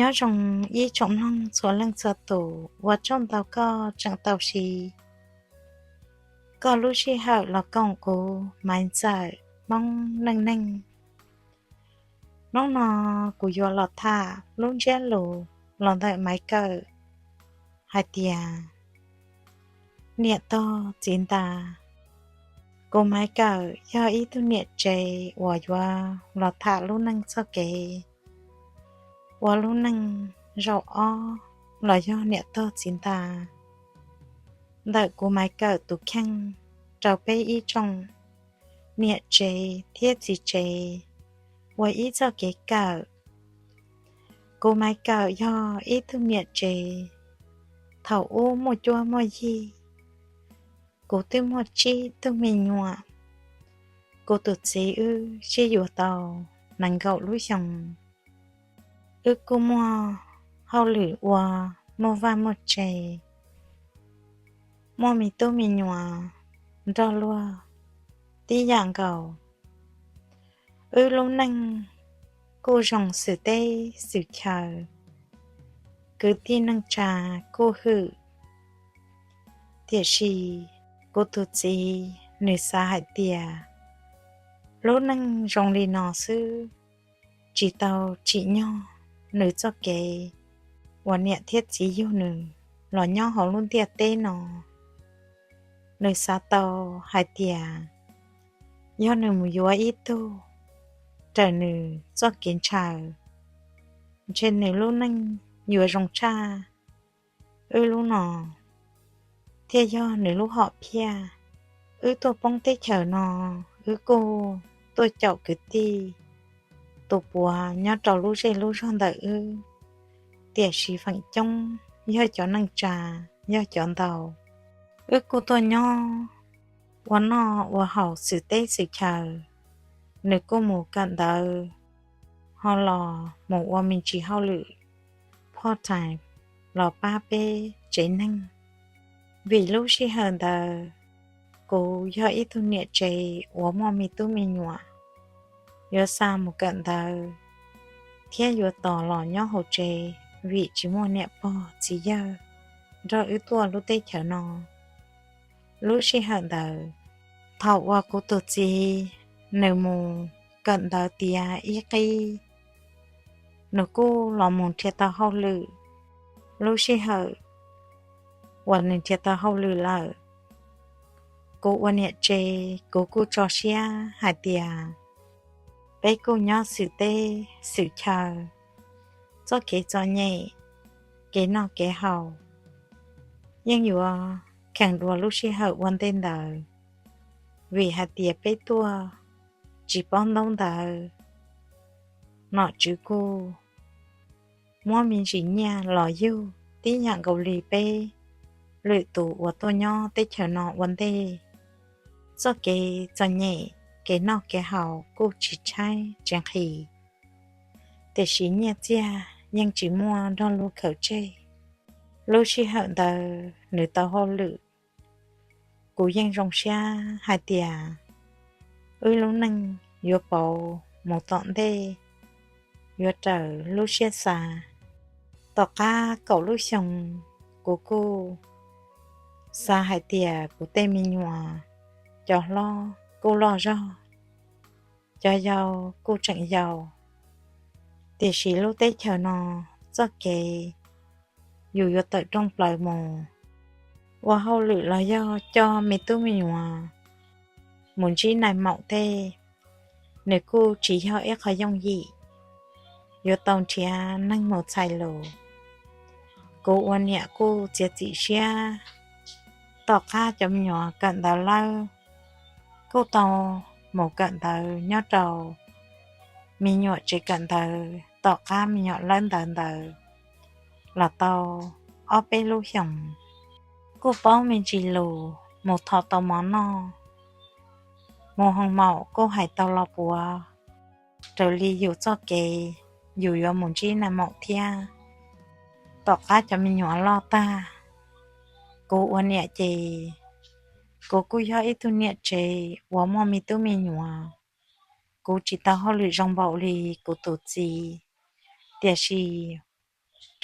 Nyob zoo ib tsoom mloog txhua leej txhua tus, ua tsaug ntau koj tseem tau siv koj lub sij hawm los koom kuv Maiv Ntxawm Hmoob Neej Neeg. Hnub no kuv yuav los tham lub ntsiab lus los ntawm Maiv Kawm hais tias niam tog txiv ntas. Kuv Maiv Kawm yog ib tug niam tsev uas yuav los tham lub neej txoj kev ua lub neej zaum ob los yog niam tog txiv ntas ntawm kuv Maiv Kawm tus kheej rau peb ib tsoom niam tsev thiab txiv tsev ua ib txoj kev kawm. Kuv Maiv Kawm yog ib tug niam tsev thaum ub muaj cuab muaj yig. Kuv twb muaj tsib tug me nyuam. Kuv tus txiv wb sib yuav tau nees nkaum lub xyoo. Wb kuj muaj hauj lwm ua, muaj vaj muaj tse, muaj me tub me nyuam nrog luag tib yam nkaus. Wb lub neej kuj zoo xwm teb xwm chaw, kwv tij neej tsa kuj hwm. Tiam sis kuv tus txiv nws xav hais tias lub neej zoo li no xwb tsis tau tsim nyog nws txoj kev uas niam thiab txiv yug nws los nyob hauv lub ntiaj teb no. Nws xav tau hais tias yog nws mus yuav ib tug raws nws txoj kev ntshaw, ntshe nws lub neej yuav zoo tshaj wb lub no, thiaj yog nws lub hom phiaj. Wb tuaj poob teb chaws no, wb kuj tuaj caum kwv tij tus puav nyob rau lub zej lub zog ntawm wb, tiam sis feem coob yog cov neej tsa, yog cov ntau. Wb kuj tuaj nyob ua noj ua haus xwm teb xwm chaw. Nws kuj mus kawm ntawv, ho los mus ua me ntsis hauj lwm part time los pab peb tsev neeg. Vim lub sij hawm ntawd kuv yog ib tug niam tsev uas muaj me tub me nyuam, yuav xa mus kawm ntawv thiab yuav tos los nyob hauv tsev, vim tsis muaj niam pog txiv yawg nrog wb tuaj lub teb chaws no. Lub sij hawm ntawd, thaum uas kuv tus txiv nws mus kawm ntawv tiav ib qib, nws kuj los mus nrhiav tau hauj lwm. Lub sij hawm uas nws nrhiav tau hauj lwm lawm, kuv ua niam tsev kuv kuj tso siab hais tias peb kuj nyob xwm teb xwm chaw, txoj kev txom nyem, kev noj kev haus yeej yuav kheev dua lub sij hawm ua ntej ntawd, vim hais tias peb tuaj tsis paub ntaub ntawv, nom tswv kuj muab me ntsis nyiaj los yug tib yam nkaus li peb lwm tus uas tuaj nyob teb chaws no ua ntej. Txoj kev txom nyem, kev noj kev haus kuj tsis tshaib tsis nqhis, tiam sis nyiaj txiag yeej tsis muaj nrog luag khaws tseg. Lub sij hawm ntawd nws tau hauj lwm, kuv yeej zoo siab hais tias wb lub neej yuav pauv mus tom ntej, yuav raws lub siab xav. Tom qab kaum lub xyoo, kuv kuj xav hais tias kuv tej me nyuam, cov hlob kuj loj zog, cov yau kuj tseem yau, tiam sis lub teb chaws no txoj kev yus yuav tawm rooj plaws mus ua hauj lwm los yog coj me tub me nyuam mus ntsib nais maum tej, nws kuj tsis yog ib qho yooj yim, yuav tau nrhiav neeg mus txhais lus. Kuv ua niam kuj txiav txim siab, tom qab cov me nyuam kawm ntawv lawb, kuj tau mus kawm ntawv nyob rau me nyuam tsev kawm ntawv tom qab me nyuam lawb ntawv ntawd los tau ob peb lub xyoos. Kuj paub me ntsis lus, mus thov tau mov noj, mus hoo maum kuj hais tau los puav, raws li yus txoj kev yus yuav mus ntsib nais maum thiab. Tom qab cov me nyuam loj tag, kuv ua niam ces kuv kuj yog ib tug niam tsev uas muaj me tub me nyuam. Kuv tsis tau hauj lwm zoo npaum li kuv tus txiv, tiam sis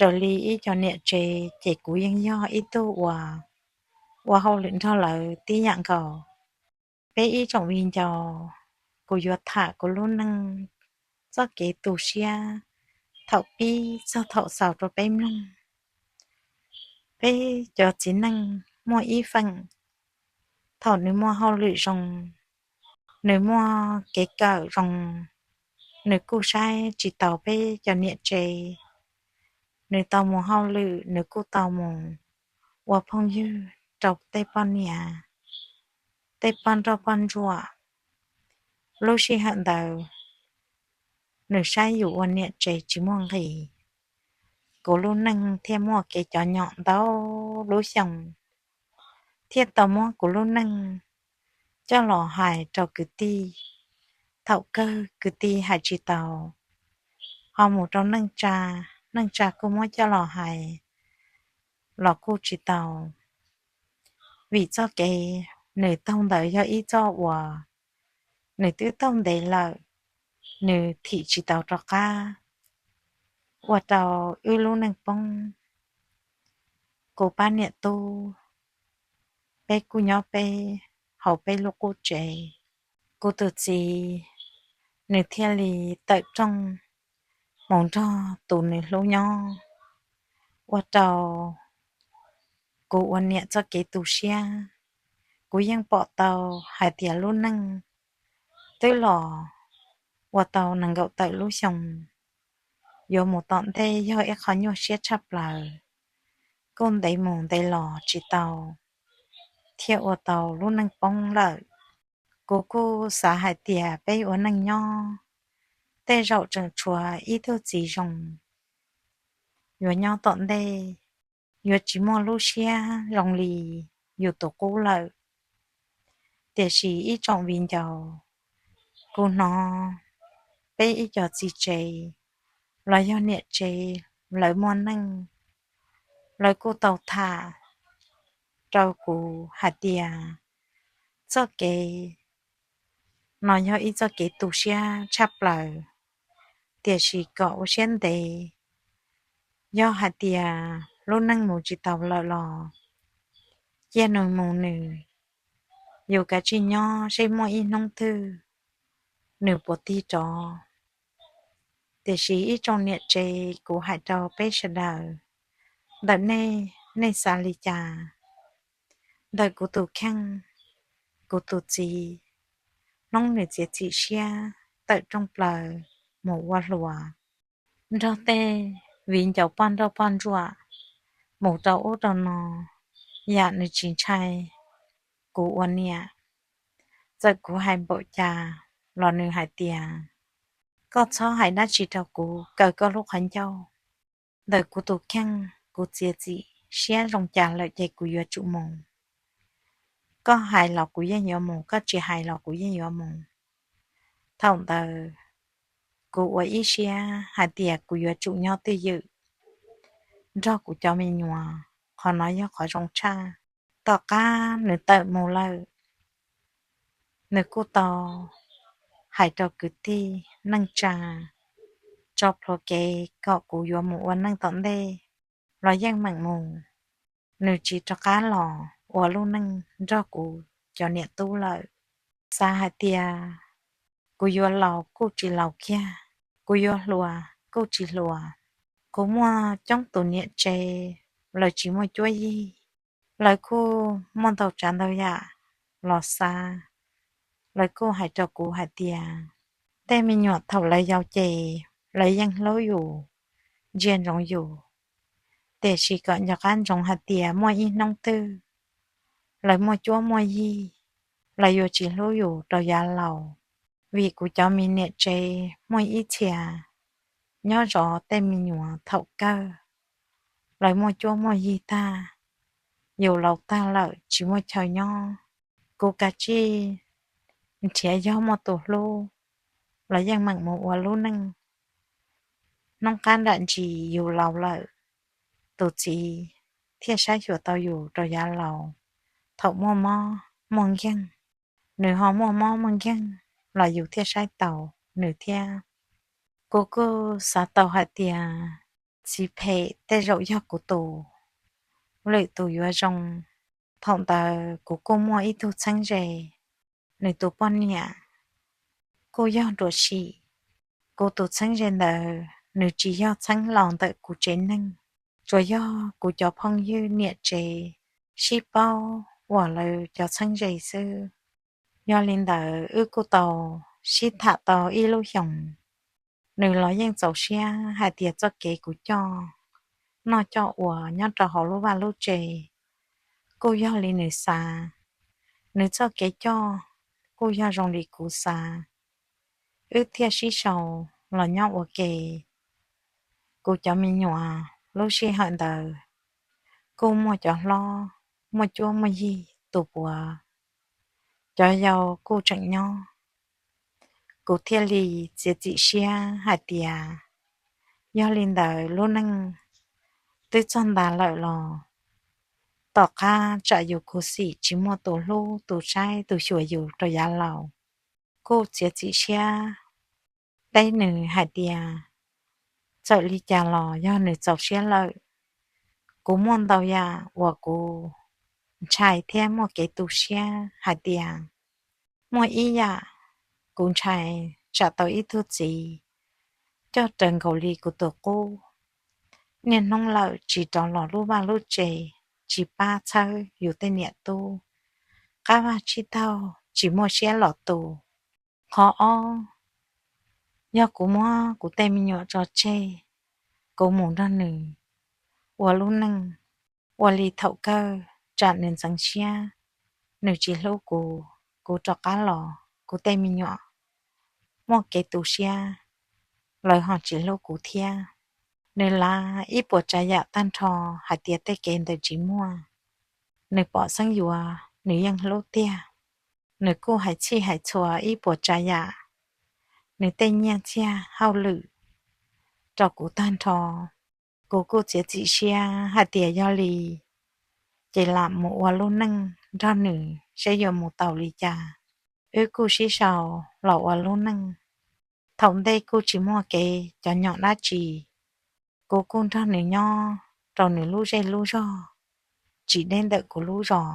Raws li ib co niam tsev ces kuv yeej yog ib tug uas ua hauj lwm nrog lawv tib yam nkaus. Peb ib tsoom viv ncaus, kuv yuav tham kuv lub neej txoj kev tu siab thaum pib txog thaum xaus rau peb mloog. Peb cov txiv neej muaj ib feem, thaum nws muaj hauj lwm zoo, nws muaj kev kawm zoo, nws kuj saib tsis taus peb cov niam tsev. Nws tau mus hauj lwm, nws kuj tau mus ua phooj ywg rau tej poj niam, tej poj nrauj poj ntsuam. Lub sij hawm ntawd nws saib yus ua niam tsev tsis muaj nqis, kuv lub neej thiaj muaj kev cov nyom ntau lub xyoo, thiaj tau muab kuv lub neej coj los hais rau kwv tij. Thaum kawg kwv tij hais tsis taus, ho mus rau neej tsa, neej tsa kuj muab coj los hais los kuj tsis tau. Vim txoj kev nws taug ntawd yog ib txoj uas nws twb taug ntev lawm, nws thim tsis tau rov qab, ua rau wb lub neej poob. Kuv pab niam tub, peb kuj nyob peb hauv peb lub qub tsev. Kuv tus txiv, nws thiaj li tawm rooj mus nrog tus nws hlub nyob, ua rau kuv ua niam txoj kev tu siab. Kuv yeej pom tau hais tias lub neej twb los ua tau nees nkaum tawm lub xyoo, yuav mus tom ntej yog ib qho nyuaj siab tshaj plaws, kuj ntev mus ntev los tsis tau, thiaj ua tau lub neej poob lawm. Kuv kuj xav hais tias peb ua neej nyob, tej zaum tseem tshuav ib tug txiv zoo, yuav nyob tom ntej, yuav tsis muaj lub siab zoo li yus tus qub lawm. Tiam sis ib tsoom viv ncaus, kuv hnov peb ib co txiv tsev los yog niam tsev, lawv muaj neej, lawv kuj tau tham rau kuv hais tias txoj kev no yog ib txoj kev tu siab tshaj plaws, tiam sis kom ua siab ntev, yog hais tias lub neej mus tsis taus lawm los cia nws mus nws, yus kav tsij nyob seb muaj ib hnub twg nws puas tig rov. Tiam sis ib tsoom niam tsev, kuv hais rau peb sawv daws, ntawm nej, nej xav li cas? Ntawm kuv tus kheej, kuv tus txiv, hnub nws txiav txim siab tawm rooj plaws mus ua hluas nrog tej viv ncaus poj nrauj poj ntsuam mus rau ub rau no, yam nws tsis ntshai kuv ua niam. Txawm kuv hais npaum cas los nws hais tias, koj txhob hais dab tsi rau kuv, kaw koj lub qhov ncauj. Ntawm kuv tus kheej, kuv txiav txim siab zoo cas lawm ces kuv yuav tsum mus. Koj hais los kuv yeej yuav mus, koj tsis hais los kuv yeej yuav mus. Thaum ntawd kuv ua ib siab hais tias kuv yuav tsum nyob twj ywm nrog kuv cov me nyuam, qhov no yog qhov zoo tshaj. Tom qab nws tawm mus lawm, nws kuj tau hais rau kwv tij neej tsa tso plhuav kev kom kuv yuav mus ua neej tom ntej los yeej meem mus, nws tsis rov qab los ua lub neej nrog kuv cov niam tub lawm. Xav hais tias kuv yuav laus kuj tsis laus kiag, kuv yuav hluas kuj tsis hluas. Kuv muaj coob tus niam tsev, lawv tsis muaj cuab yig, lawv kuj muaj ntau tsav ntau yam los xav. Lawv kuj hais rau kuv hais tias tej me nyuam thaum lawv yau ces lawv yeej hlub yus, ntsia ntsoov yus, tiam sis kom nco qab ntsoov hais tias muaj ib hnub twg lawv muaj cuab muaj yig, lawv yuav tsis hlub yus rau yav laus. Vim kuv cov me niam tsev muaj ib txhia nyob zov tej me nyuam thaum kawg, lawv muaj cuab muaj yig tag, yus laus tag lawm tsis muaj chaw nyob. Kuv kav tsij nrhiav yog muaj tus hlub los yeej meem mus ua lub neej. Hnub qab nram ntsis yus laus lawm, tus txiv thiaj saib xyuas tau yus rau yav laus. Thaum muaj mob muaj nkeeg, nws ho muaj mob muaj nkeeg los yus thiaj saib taus nws thiab. Kuv kuj xav tau hais tias txiv phem tej zaum yog kuv tus, lwm tus yuav zoo. Thaum ntawd kuv kuj muaj ib tug txheeb ze, nws tus poj niam kuj yog ruam sim. Kuv tus txheeb ze ntawd nws tsis yog txheeb los ntawm kuv tsev neeg, tsuas yog kuv cov phooj ywg niam tsev sib paub uas lawv cov txheeb ze xwb. Yog li ntawd wb kuj tau sib tham tau ib lub xyoos. Nws los yeej txaus siab hais tias txoj kev kuv coj noj coj ua nyob rau hauv lub vaj lub tsev kuj yog li nws xav, nws txoj kev coj kuj yog zoo li kuv xav, wb thiaj sib sau los nyob ua ke. Kuv cov me nyuam lub sij hawm ntawd kuj muaj cov hlob, muaj cuab muaj yig tu puav, cov yau kuj tseem nyob. Kuv thiaj li txiav txim siab hais tias yog li ntawd lub neej twb txog nta lawm los tom qab tsam yus khuv xim tsis muaj tus hlub tus saib tus xyuas yus rau yav laus. Kuj txiav txim siab teb nws hais tias txawm li cas los yog nws txaus siab lawm. Kuv muaj ntau yam uas kuv ntshai thiab muaj kev tu siab hais tias muaj ib yam kuv ntshai tsam tau ib tug txiv coj raws nkaus li kuv tus qub. Niaj hnub lawm tsis rov los lub vaj lub tsev, tsis pab txhawb yus tej niam tub, qab vaj tsib taug tsis muaj siab los tu. Qhov ob, yog kuv muab kuv tej me nyuam tso tseg, kuv mus nrog nws ua lub neej, ua li thaum kawg tsam nws ntxeev siab, nws tsis hlub kuv, kuv rov qab los kuv tej me nyuam muaj kev tu siab, lawv ho tsis hlub kuv thiab. Nws lav ib puas tsav yam tag nrho hais tias tej kev ntawd tsis muaj. Nws pom xeeb yuav nws yeej hlub tiag. Nws kuj hais txhij hais txhua ib puas tsav yam, nws tej nyiaj txiag hauj lwm rau kuv tag nrho. Kuv kuj txiav txim siab hais tias yog li ces lam mus ua lub neej nrog nws seb yuav mus tau li cas. Wb kuj sib sau los ua lub neej. Thaum ntej kuj tsis muaj kev cov nyom dab tsi, kuv kuj nrog nws nyob rau nws lub zej lub zog, tsis deb ntawm kuv lub zos.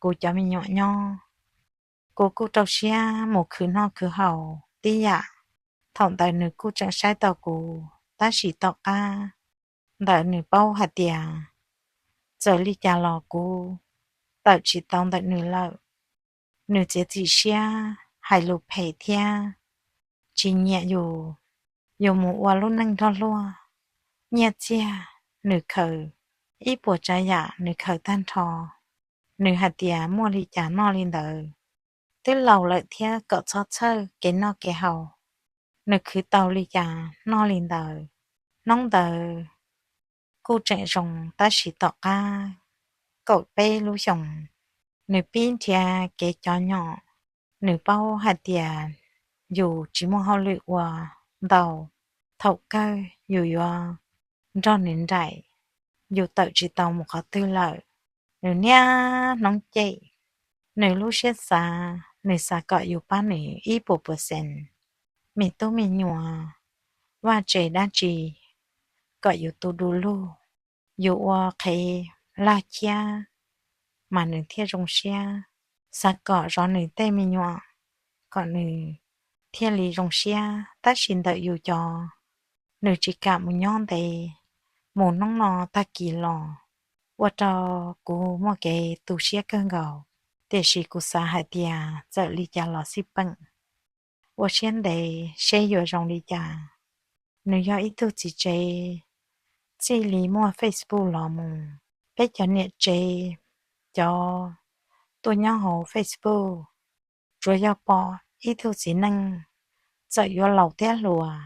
Kuv cov me nyuam nyob, kuv kuj rau siab mus khwv noj khwv haus tib yam. Thaum ntawd nws kuj tseem saib tau kuv, tab sis tom qab ntawd nws paub hais tias txawm li cas los kuv tawm tsis tau ntawm nws lawm. Nws txiav txim siab hais lus phem thiab tsis nyiam yus, yus mus ua lub neej nrog luag. Nyiaj txiag nws khaws, ib puas tsav yam nws khaws tag nrho. Nws hais tias muaj li cas noj li ntawd, twb laus lawm thiab kom txhob txhawj kev noj kev haus. Nws khwv tau li cas noj li ntawd. Hnub ntawd kuj tseem zoo tab sis tom qab kaum peb lub xyoos, nws pib nrhiav kev cov nyom. Nws paub hais tias yus tsis muaj hauj lwm ua ntau, thaum kawg yus yuav nrog nws nraim, yus tawm tsis tau mus qhov twg lawm. Nws niaj hnub cem, nws lub siab xav, nws xav kom yus pab nws ib puas percent, me tub me nyuam, vaj tse dab tsi, kom yus tu du lug, yus ua qhev laj ciab mas nws thiaj zoo siab. Xav kom zov nws tej me nyuam kom nws thiaj li zoo siab, tab sis ntawm yus cov, nws tsis kam mus nyob ntev, mus hnub no tag kis los, ua rau kuv muaj kev tu siab kawg nkaus. Tiam sis kuv xav hais tias txawm li cas los xij peem, ua siab ntev seb yuav zoo li cas. Nws yog ib tug txiv tsev txij li muaj Facebook los mus, peb cov niam tsev cov tuaj nyob hauv Facebook, tsuas yog pom ib tug txiv neej txawm yuav laus thiab hluas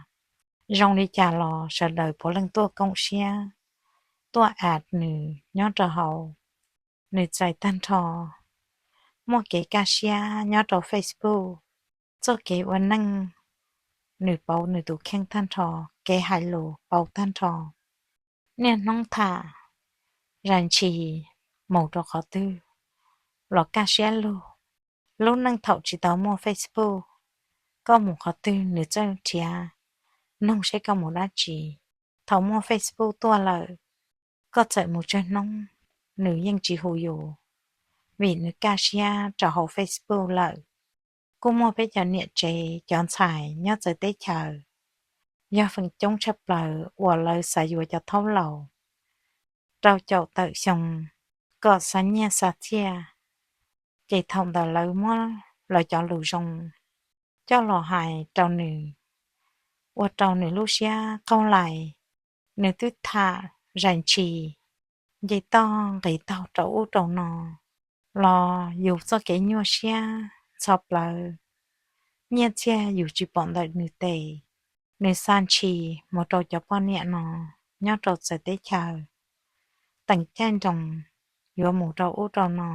zoo li cas los sawv daws puav leej tuaj koom siab, tuaj add nws nyob rau hauv. Nws txais tag nrho, muaj kev kaj siab nyob rau Facebook, txoj kev ua neej, nws pauv nws tus kheej tag nrho, kev hais lus pauv tag nrho. Niaj hnub tham, zais ntshis, mus rau qhov twg los kaj siab lug. Lub neej thaum tsis tau muaj Facebook, koj mus qhov twg nws txawj nrhiav, nug seb koj mus dab tsi. Thaum muaj Facebook tuaj lawm, koj txawm mus tsawg hnub, nws yeej tsis hu yus, vim nws kaj siab rau hauv Facebook lawm. Kuj muaj peb cov niam tsev cov ntxhais nyob txawv teb chaws, yog feem coob tshaj plaws uas lawv xav yuav cov thaub laus rau caum tawm xyoo kom xa nyiaj xa txiaj, ces thaum ntawd lawv muab lawv cov lus zoo coj los hais rau nws, ua rau nws lub siab qaug lais. Nws twb tham zais ntshis, nce toj nqis taug rau ub rau no, los yus txoj kev nyuaj siab ntxhov plawv, nyiaj txiag yus tsis pom ntawm nws tes. Nws xa ntshis mus rau cov poj niam no nyob rau txawv teb chaws, teem caij nroos yuav mus rau ub rau no,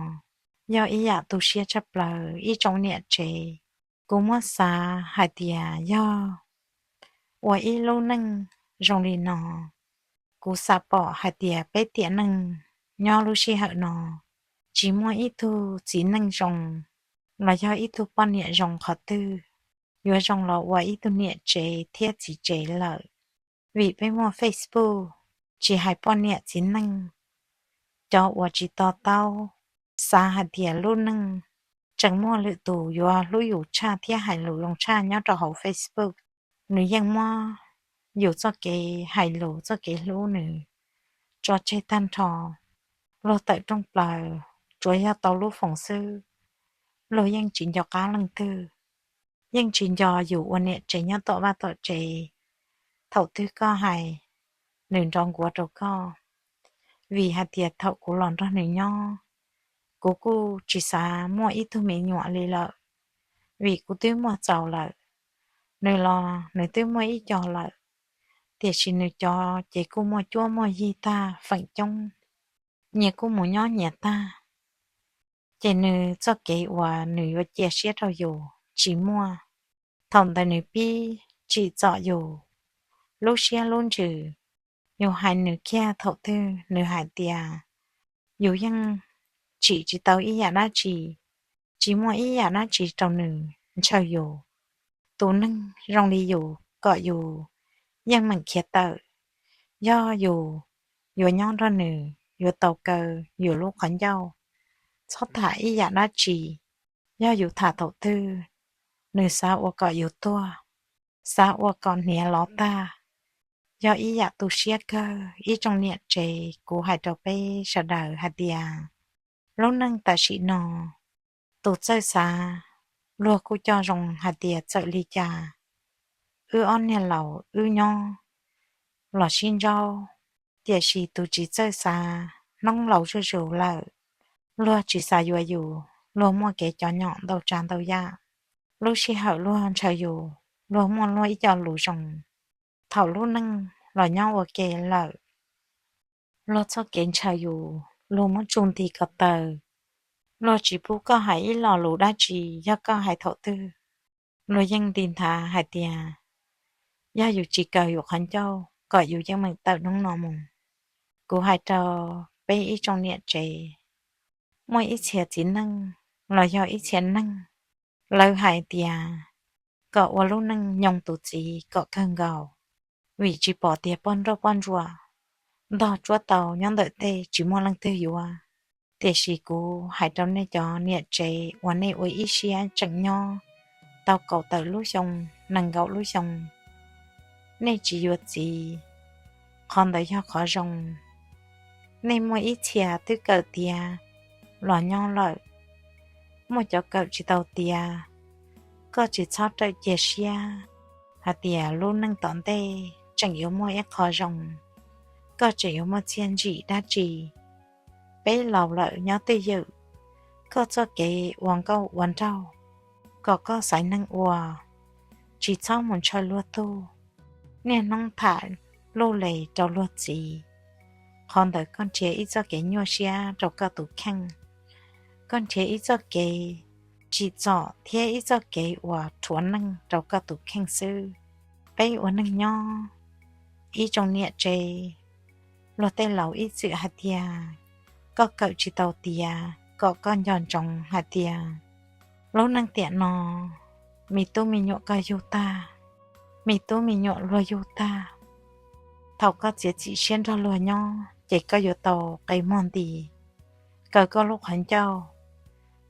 yog ib yam tu siab tshaj plaws ib tsoom niam tsev. Kuv muab xav hais tias yog ua ib lub neej zoo li no, kuv xav pom hais tias peb tiam neej nyob lub sij hawm no tsis muaj ib tug txiv neej zoo los yog ib tug poj niam zoo qhov twg yuav zoo los ua ib tug niam tsev thiab txiv tsev lawm. Vim peb muaj Facebook, tsis hais poj niam txiv neej, cov uas tsis to taub, xav hais tias lub neej tseem muaj lwm tus yuav hlub yus tshaj thiab hais lus zoo tshaj nyob rau hauv Facebook, nws yeej muab yus txoj kev hais lus txoj kev hlub nws tso tseg tag nrho. Luag tawm rooj plaws tsuas yog tau lub foos xwb, luag yeej tsis nco qab leej twg, yeej tsis nco yus ua niam tsev nyob tom vaj tom tsev. Thaum twg koj hais, nws nrov nkuav rau koj, vim hais tias thaum kuv los nrog nws nyob, kuv kuj tsis xav muaj ib tug me nyuam li lawm, vim kuv twb muaj txaus lawm. Nws los nws twb muaj ib co lawm, tiam sis nws cov ces kuj muaj cuab muaj yig tag feem coob, nyias kuj mus nyob nyias tag. Ces nws txoj kev uas nws yuav cia siab rau yus tsis muaj. Thaum ntawd nws pib tsim txom yus lub siab lub ntsws. Yus hais nws kiag thaum twg nws hais tias yus yeej tsim tsis tau ib yam dab tsi, tsis muaj ib yam dab tsi rau nws ntshaw yus. Tus neeg zoo li yus kom yus yeej meem khiav tawm. Yog yus yuav nyob nrog nws, yuav tau kaw yus lub qhov ncauj, txhob tham ib yam dab tsi. Yog yus tham thaum twg, nws xav ua kom yus tuag, xav ua kom hniav lov tag. Yog ib yam tu siab kawg ib tsoom niam tsev. Kuv hais rau peb sawv daws hais tias lub neej tam sim no, tus txawj xav, luag kuj coj zoo hais tias txawm li cas wb ob niag laus wb nyob los sib ntsaub, tiam sis tus tsis txawj xav, hnub laus zuj zus lawm, luag tsis xav yuav yus, luag muaj kev cov nyom ntau tsav ntau yam. Lub sij hawm luag ntshaw yus, luag muaj luag ib co lus zoo. Thaum lub neej los nyob ua ke lawm, luag txoj kev ntshaw yus luag muab tsuj nti ko taw. Luag tsis pub koj hais ib lo lus dab tsi, yog koj hais thaum twg, luag yeej nti nthav hais tias yog yus tsis kaw yus qhov ncauj kom yus yeej meem tawm hnub no mus. Kuv hais rau peb ib tsoom niam tsev, muaj ib txhia txiv neej los yog ib txhia neeg, lawv hais tias kom ua lub neej nyoo tus txiv kom kawg nkaus, vim tsis pom tias poj nrauj poj ntsuam ntog tsuab tau nyob ntawm tej tsis muaj leej twg yuav. Tiam sis kuv hais rau nej cov niam tsev uas nej ua ib siab tseem nyob tau kaum tawm lub xyoo, nees nkaum lub xyoo, nej tsis yuav txiv, qhov ntawd yog qhov zoo. Nej muaj ib txhia twb kawm tiav los nyob lawm, muaj cov kawm tsis tau tiav, koj tsis txhob rawm cia siab hais tias lub neej tom ntej tseem yuav muaj ib qho zoo, koj tseem yuav muaj txiaj ntsim dab tsi. Peb laus lawm nyob twj ywm, koj txoj kev ua nkauj ua nraug kom koj xaiv neeg ua, tsis txhob mus ntshaw luag tug. Niaj hnub tham luj les rau luag txiv, qhov ntawd koj nrhiav ib txoj kev nyuaj siab rau koj tus kheej, koj nrhiav ib txoj kev tsim txom thiab ib txoj kev uas rhuav neej rau koj tus kheej xwb. Peb ua neeg nyob, ib tsoom niam tsev, luag tej laus ib txwm hais tias koj kawm tsis tau tiav kom koj nco ntsoov hais tias lub neej tiam no, me tub me nyuam koj yug tag, me tub me nyuam luag yug tag, Thaum koj txiav txim siab nrog luag nyob ces koj yuav tau qe muag nti, kaw koj lub qhov ncauj.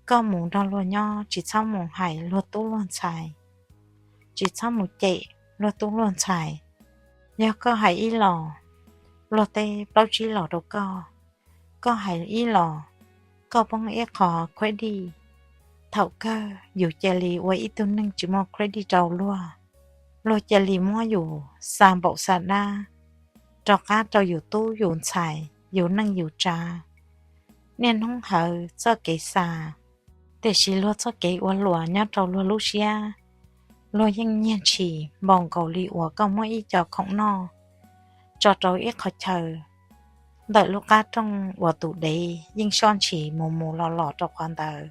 Koj mus nrog luag nyob tsis txhob mus hais luag tub luag ntxhais, tsis txhob mus cem luag tub luag ntxhais. Yog koj hais ib los, luag teb plaub tsib los rau koj. Koj hais ib los, koj poob ib qho khuab dij. Thaum kawg yus cia li ua ib tug neeg tsis muaj khuab dij rau luag. Luag cia li muab yus xa npaum xa dab rov qab rau yus tub yus ntxhais, yus neej yus tsav. Niaj hnub hawv txoj kev xa, tiam sis luag txoj kev ua hluas nyob rau luag lub siab, luag yeej nyiag ntshis npaum nkaus li uas koj muab ib co khoom noj tso rau ib qhov chaw ntawm lub qab rooj uas tus dev yeej soj ntshis mus mus los los rau qhov ntawd.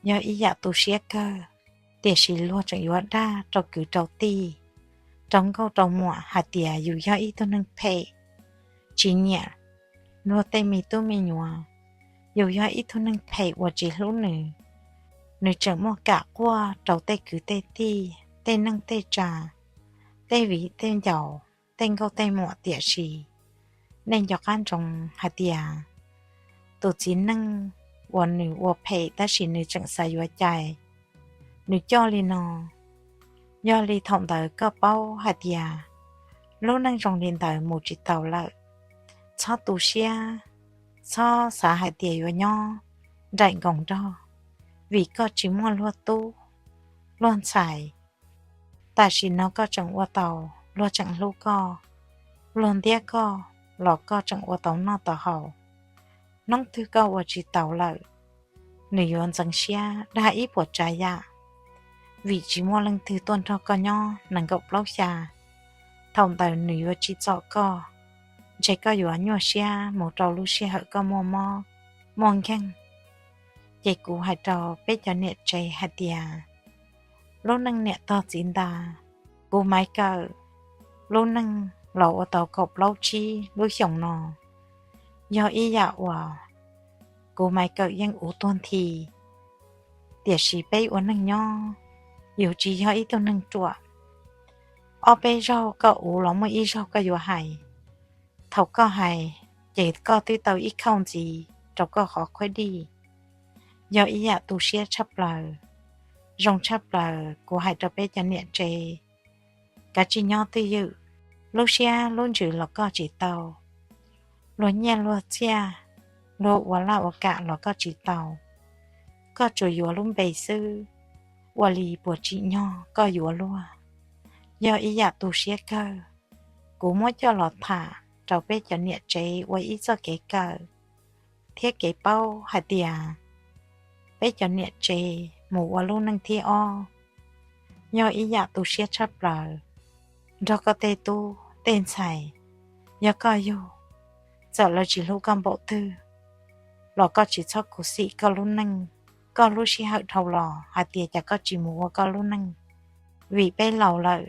Yog ib yam tu siab kawg, tiam sis luag tseem yuav dag rau kwv rau tij, rau nkauj rau muam hais tias yus yog ib tug neeg phem, tsis nyiam luag tej me tub me nyuam. Yus yog ib tug neeg phem uas tsis hlub nws. Nws tseem muaj kam quaj rau tej kwv tej tij, tej neej tej tsav, tej viv tej ncaus, tej nkauj tej muam, tiam sis nej nco qab ntsoov hais tias tus txiv neej uas nws ua phem tab sis nws tseem xav yuav cai, nws coj li no. Yog li thaum ntawd koj paub hais tias lub neej zoo li ntawd mus tsis taus lawm. Txhob tu siab, txhob xav hais tias yuav nyob nraim nkoos nrog, vim koj tsis muaj luag tub luag ntxhais. Tam sim no koj tseem ua tau, luag tseem hlub koj, luag ntiab koj los koj tseem ua tau noj tau haus. Hnub twg koj ua tsis taus lawm, nws yuav ntxeev siab dag ib puas tsav yam, vim tsis muaj leej twg tuaj nrog koj nyob nees nkaum plaub xya. Thaum ntawd nws yuav tsim txom koj, ntshe koj yuav nyuaj siab mus rau lub sij hawm koj muaj mob muaj nkeeg. Ces kuv hais rau peb cov niam tsev hais tias, lub neej niam tog txiv ntas, kuv Maiv Kawm lub neej los ua tau kaum plaub tsib lub xyoos no, yog ib yam uas kuv Maiv Kawm yeej uv tuag nthi. Tiam sis peb ua neeg nyob, yus tsis yog ib tug neeg ruam. Ob peb zaug koj uv los muaj ib zaug koj yuav hais. Thaum koj hais, ces koj twb tau ib khauj ntxiv rau koj qhov khuab dij. Yog ib yam tu siab tshaj plaws, zoo tshaj plaws. Kuv hais rau peb cov niam tsev, kav tsij nyob twj ywm. Lub siab lub ntsws los koj tsis tau, luag nyiaj luag txiaj, luag ua laj ua kam los koj tsis tau. Koj tsuas yuav lub npe xwb, ua li puas tsim nyog koj yuav luag? Yog ib yam tu siab kawg. Kuv muab coj los tham rau peb cov niam tsev ua ib txoj kev kawm thiab kev paub hais tias peb cov niam tsev mus ua lub neej thib ob, yog ib yam tu siab tshaj plaws. Nrog koj tej tub tej ntxhais, yog koj yug, txawm lawv tsis hlub koj npaum twg los koj tsis txhob khuv xim koj lub neej, koj lub sij hawm dhau los hais tias cas koj tsis mus ua koj lub neej. Vim peb laus lawm,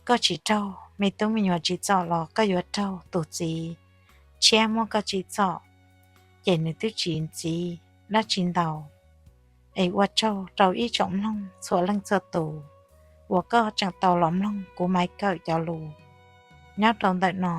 koj tsis raug me tub me nyuam tsim txom los koj yuav raug tus txiv tshiab muab koj tsim txom, ces nws twb tsis ntxiv dab tsi ntau. Es ua tsaug rau ib tsoom mloog txhua leej txhua tus uas koj tseem tau los mloog kuv Maiv Kawm cov lus nyob rau ntawm no.